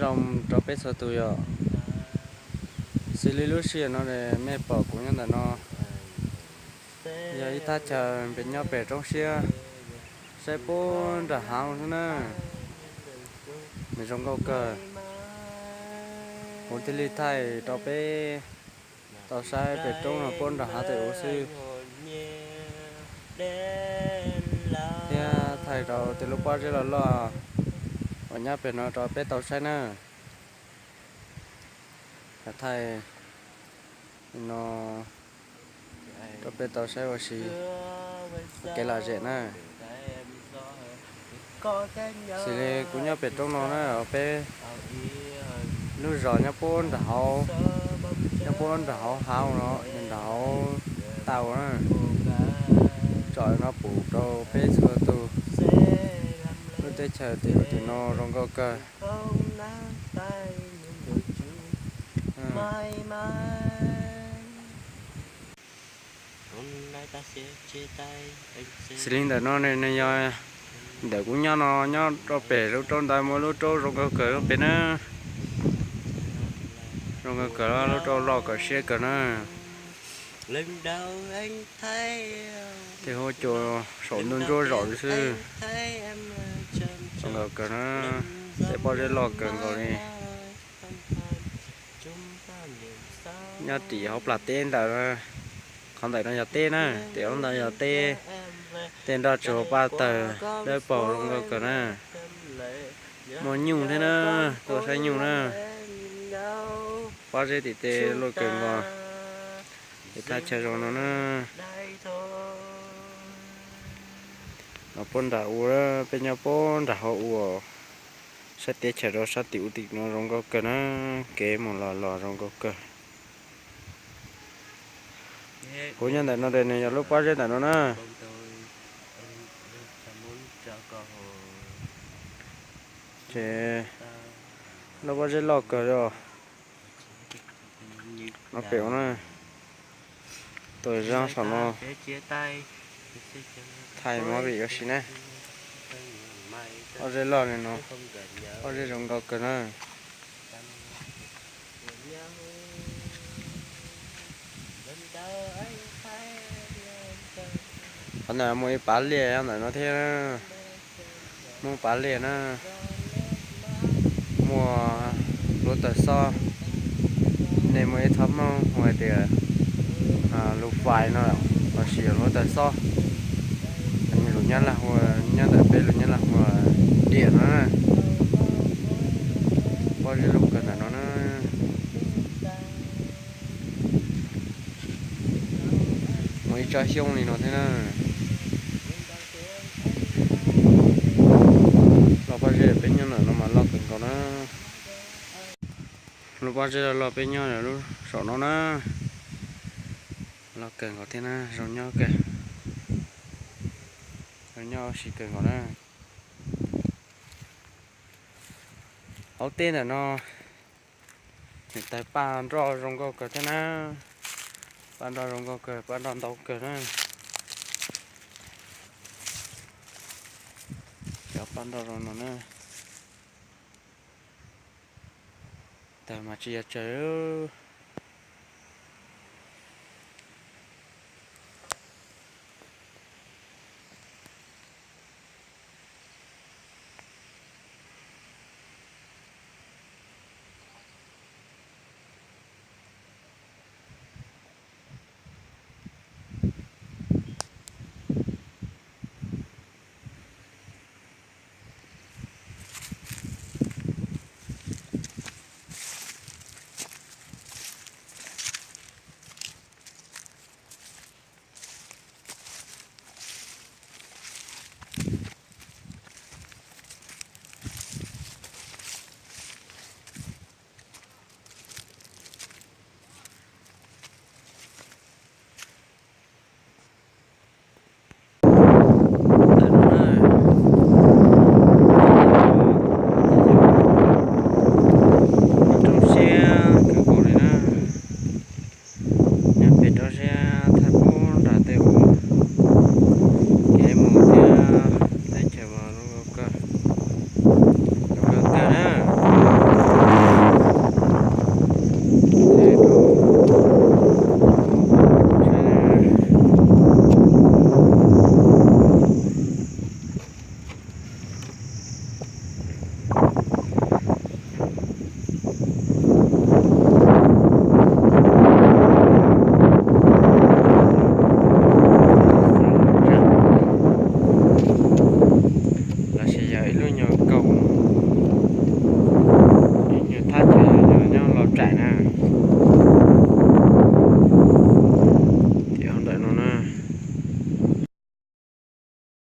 Zoo rau peb txhua tus yom. Xws li lub sij hawm no mej pom kuv nyob ntawm no, yog ib thaj chaw pem nyob pem roob siab, saib puag nram hav xwb na, nws zoo nkauj kawg. Kuv thiaj li thaij rau peb tau saib pem roob no puag nram hav tej ub xwb, thiab thaij rau tej lub pob zeb loj loj uas nyob pem no rau peb tau saib na. Thaij no rau peb tau saib ua si kev lom zem na. Xws li kuv nyob pem roob no na, peb lub zos nyob puag nram hauv, nyob puag nram hauv hav no, nram hauv tau na. Tsom no pum rau peb txhua tus lub teb chaws tim tim no zoo nkauj kawg. Xws li ntawm no ne, nws yog ntawm kuv nyob no, nyob rau pem lub roob ntawd muaj lub roob zoo nkauj kawg lub pem na. Zoo nkauj kawg, lub roob loj kawg siab kawg na. Tej huab cua saum ntuj ntsuab zom li xwb. Zoo nkauj kawg na, tej pob zeb loj kawg nkaus li. Nyob tim hauv plag teb ntawm, qhov ntawm no yog teb na, tim hauv ntawd yog teb, tej nroj tsuag paj tawg dawb paug zoo nkauj kawg na. Muaj nyuj thiab na, tuaj saib nyuj na. Pob zeb tim tej luaj kawg nkaus, es thaj chaw zoo no na. No puag nram ub, peb nyob puag nram hauv ub, saib teb chaws rau sab tim ub tim no zoo nkauj kawg na, kev mus los los zoo nkauj kawg. Kuv nyob ntawm no ces nws yog lub pob zeb ntawm no na. Ces lub pob zeb loj kawg li os. No pem ub na, tus zoo saum no thaij movie ua si na. Pob zeb loj li no, pob zeb zoo nkauj kawg na. Qhov ntawd muaj ib pab liaj ntawm no thiab, muaj pab liaj na. Muaj hluav taws xob, nej muaj ib txhob Hmoob hu hais tias lus fais no, los sis hluav taws xob. Lus Nyab Laj hu, nyob ntawm peb lus Nyab Laj hu diam no na. Pob zeb loj kawg ntawm no na. Muaj ib tsob xyoob li no thiab na. Lub pob zeb peb nyob ntawm no mas loj kawg nkaus na. Lub pob zeb loj loj peb nyob lub saum no na, loj kawg nkaus thiab na, zoo nyob kawg, zoo nyob ua si kawg nkaus na. Hauv teb ntawm no nws tawg paj nroj zoo nkauj kawg thiab na. Paj nroj zoo nkauj kawg, paj nroj ntau kawg na. Cov paj nroj zoo no na. Tawg mas tsis yog tsawg.